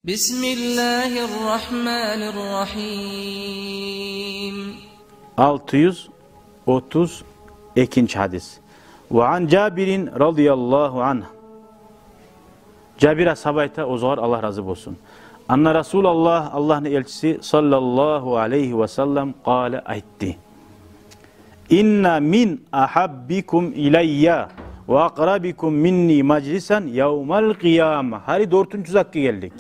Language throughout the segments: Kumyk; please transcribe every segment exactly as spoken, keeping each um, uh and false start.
بسم الله الرحمن الرحيم. Алты юз отуз экинчи гьадис. وعن جابر رضي الله عنه. Жабир асгьаба айта, оьзюгер Аллагь рази болсун. أن رسول الله, Аллагьны элчиси, صلى الله عليه وسلم, قال, айтды: إن من أحبكم إلي وأقربكم مني مجلسا يوم القيامة. Гьали дёртюнчю затгъа гелдик.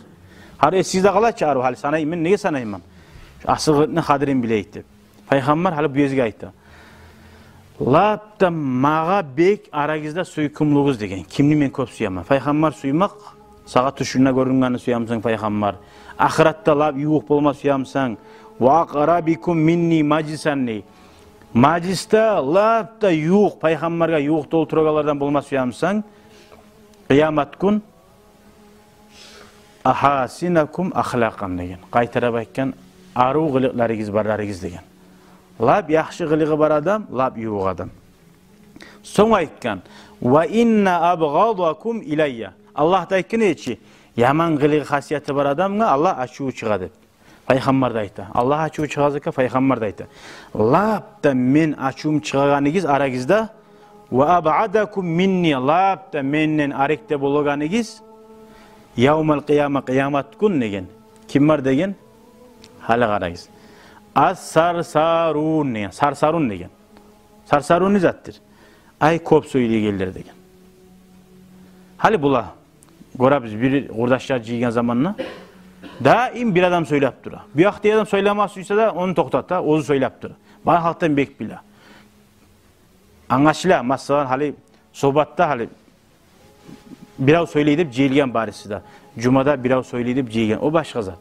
Гьали эсигизде къала чы арив, гьали санайман, неге санайман? Шу асил къылыкъны къадирин билейик деп. Пайхаммар гьали бу гезик айта: лап да магъа бек арагъызда сюйкюмлюгюз деген. Кимни мен кёп сюемен? Пайхаммар сюймек, сагъа тюшюнгде гёрюнгенни сюемисен пайхаммар? Ахыратда лап ювукъ болма сюемисен? وأقربكم مني مجلسا дей. Мажлисде лап да ювукъ, пайхаммаргъа ювукъ да олтурагъанлардан болма сюемисен? Къыямат гюн أحاسنكم أخلاقا деген. Къайтарып айтгъан, арив къылыкъларыгъыз барларыгъыз деген. Лап яхшы къылыгъы бар адам, лап ювукъ адам. Сонг айтгъан: وإن أبغضكم إلي. Аллагь да айтгъан эди чи, яман къылыгъы, хасияты бар адамгъа Аллагь ачуву чыгъа деп. Пайхаммар да айта. Аллагь ачуву чыгъа зекке, пайхаммар да айта. Лап да мени ачувум чыгъагъаныгъыз арагъызда, وأبعدكم مني, лап да менден арекде болагъаныгъыз, يوم القيامة, къыямат гюн деген. Ким бар деген? Гьали къарагъыз. الثرثارون деген. Сарсарун деген. Сарсарун не затдыр? Ай, кёп сёйлейгенлер деген. Гьали була гёребиз, бир къурдашлар жыйылгъан заманда даим бир адам сёйлеп тура. Бу якъдагъы адам сёйлеме сюйсе де, ону токътата, оьзю сёйлеп тура. Бары халкъдан бек биле. Англашыла, масала, гьали согьбатда гьали бирев сёйлей деп жыйылгъан барысы да. Жумада бирев сёйлей деп жыйылгъан. О башгъа зат.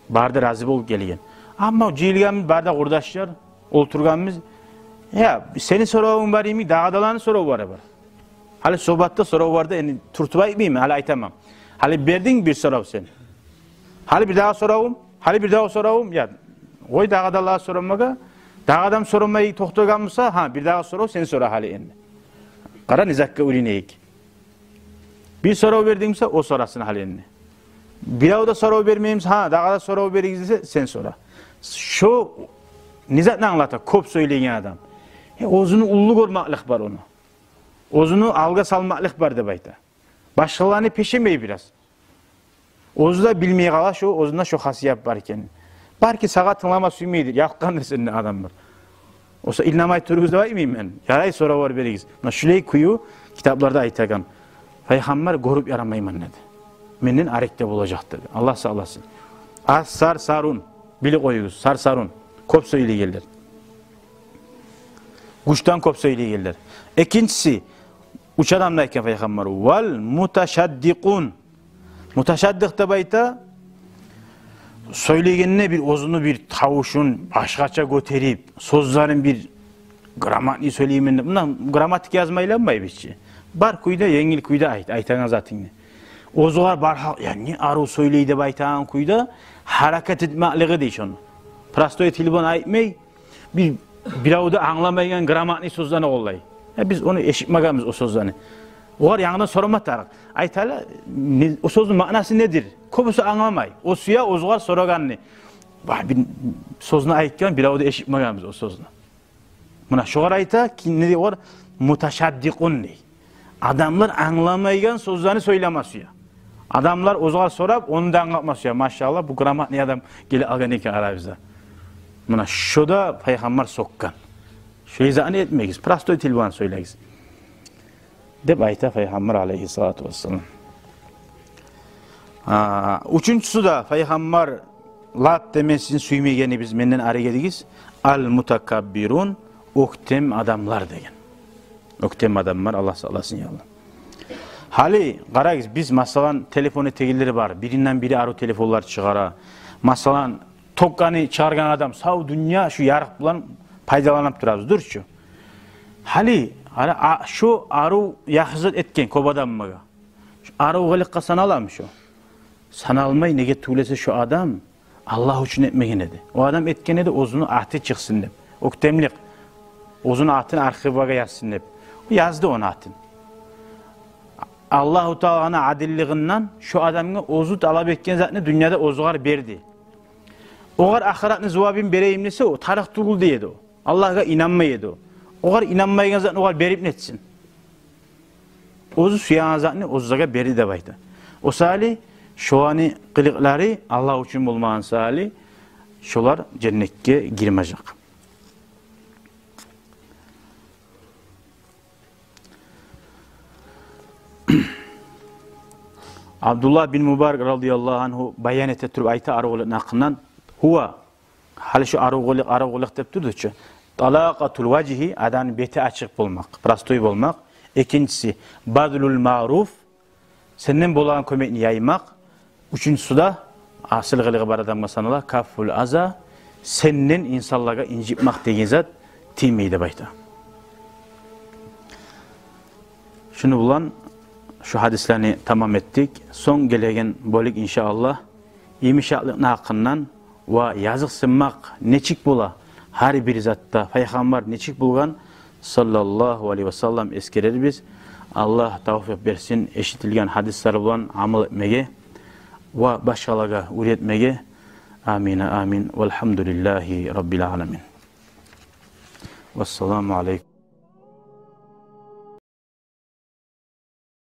Бары да рази болуп гелген. Амма жыйылгъанбыз, бары да къурдашлар, олтургъанбыз. Я, сени соравунг бар йимик, дагъы адамланы соравлары бар. Гьали согьбатда сорав бар да, энни туртуп айтмайман, гьали айтаман. Гьали бердинг бир сорав сен. Гьали бирдагъы соравум, гьали бирдагъы соравум, я, къой, дагъы адамлагъа сорамагъа, дагъы адам сорамай токътагъан буса, гьа, бирдагъы сорав сен сора гьали энни. Къара, не затгъа уьйренейик. Бир сорав бердинг буса, о сорасын гьали энни. Бирев де сорав бермей буса, гьа, дагъы да сорав беригиз десе, сен сора. Шо не затны англата кёп сёйлейген адам? Э, оьзюню уллу гёрмеклик бар ону. Оьзюню алгъа салмакълыкъ бар деп айта. Башгъаланы пешемей бираз. Оьзю де билмей къала шо, оьзюнде шо хасият бар экен. Балики, сагъа тынглама сюймейдир, ялкъгъандыр сенден адамлар. Огъесе иннемей туругъуз деп айтмайман мен. Ярай, соравлар беригиз. Муна шулай кюю китапларда айтагъан. Пайхаммар гёрюп ярамайман деди. Менден арекде болажакъ деди. Аллагь сакъласын. الثرثارون. Билип къоюгъуз, сарсарун. Кёп сёйлейгенлер. Гючден кёп сёйлейгенлер. Экинчиси, уьч адамны айтгъан пайхаммар. والمتشدقون. Муташаддикъ деп айта, сёйлейгенде бир оьзюню бир тавушун башгъача гётерип, сёзлерин бир грамотный сёйлеймен деп. Мунда грамматика язма айланмайбыз чы. Бар кюйде, енгил кюйде айт, айтагъан затынгны. Оьзюгер бар гьал, я, не арив сёйлей деп айтагъан кюйде гьаракат этмеклиги дей шону. Простой тил булан айтмай, бир, бирев де англамайгъан грамотный сёзлени къоллай. Я, биз ону эшитмегенбиз о сёзлени. Огъар янгыдан сорама тарыкъ. Айтайла, не, о сёзню маънасы недир? Кёбюсю англамай. О сюе оьзюгер сорагъанны. Вагь, бир сёзню айтгъан, бирев де эшитмегенбиз о сёзню. Муна шогъар айта, ки, не дей огъар? Муташаддикъун дей. Адамлар англамайгъан сёзлени сёйлеме сюе. Адамлар оьзюгер сорап, ону да англатма сюе. Машаллагь, бу грамотный адам гелип алгъан экен арабызда. Муна шо да пайхаммар сёкген. Шо изаны этмегиз, простой тил булан сёйлегиз. Деп айта пайхаммар алейгьиссалату вассалам. А, уьчюнчюсю де пайхаммар лап да мен сизин сюймейгенибиз, менден арек эдигиз, المتكبرون, оьктем адамлар деген. Оьктем адамлар, Аллагь сакъласын, я Аллагь. Гьали къарагъыз, биз, масала, телефон этегенлери бар, биринден бири арив телефонлар чыгъара. Масала, токъгъаны чыгъаргъан адам, сав дюнья шу ярыкъ булан пайдаланып турабыз, дюр чю. Гьали, гьали, а, шу арив яхшы зат этген кёп адамгъа. Шу арив къылыкъгъа саналамы шу? Саналмай, неге тюгюл эсе шу адам Аллагь учун этмеген эди. О адам этген эди оьзюню аты чыкъсын деп. Оьктемлик. Оьзюню атын архивге язсын деп. О язды ону атын. Аллагьу Тааланы адиллигинден шо адамгъа оьзю талап этген затны дюньяда оьзюгъар берди. Огъар ахыратны зувабын берейим десе, о тарыкъ тюгюл дей эди о. Аллагьгъа инанмай эди о. Огъар инанмайгъан затны огъар берип нетсин? Оьзю сюеген затны оьзюне берди деп айта. О саялы шоланы къылыкълары Аллагь учун болмагъан саялы шолар женнетге гирмежек. Абдуллагь бин Мубарак радияллагьу аньгьу баян эте туруп айта арив къылыкъны гьакъындан: «Гьува», гьали шо арив къылыкъ, арив къылыкъ деп турду чу, «талакъатул важгьи», адамны бети ачыкъ болмакъ, простой болмакъ. Экинчиси, «базлул маъруф», сенден болагъан кёмекни яймакъ. Уьчюнчюсю де, асил къылыгъы бар адамгъа санала, «каффул аза», сенден инсанлагъа инжитмакъ деген зат тиймей деп айта. Шуну булан шу гьадислени тамам этдик. Сонг гелеген бёлюк, иншааллагь, йымышакълыкъны гьакъындан ва языкъсынмакъ нечик бола, гьар бир затда пайхаммар нечик болгъан, саллаллагьу алайгьи ва саллам, эсгерербиз. Аллагь тавфикъ берсин эшитилген гьадислер булан амал этмеге ва башгъалагъа уьйретмеге. Амин, амин. Валгьамдулиллагьи раббил аламин. Вассаламу алайкум.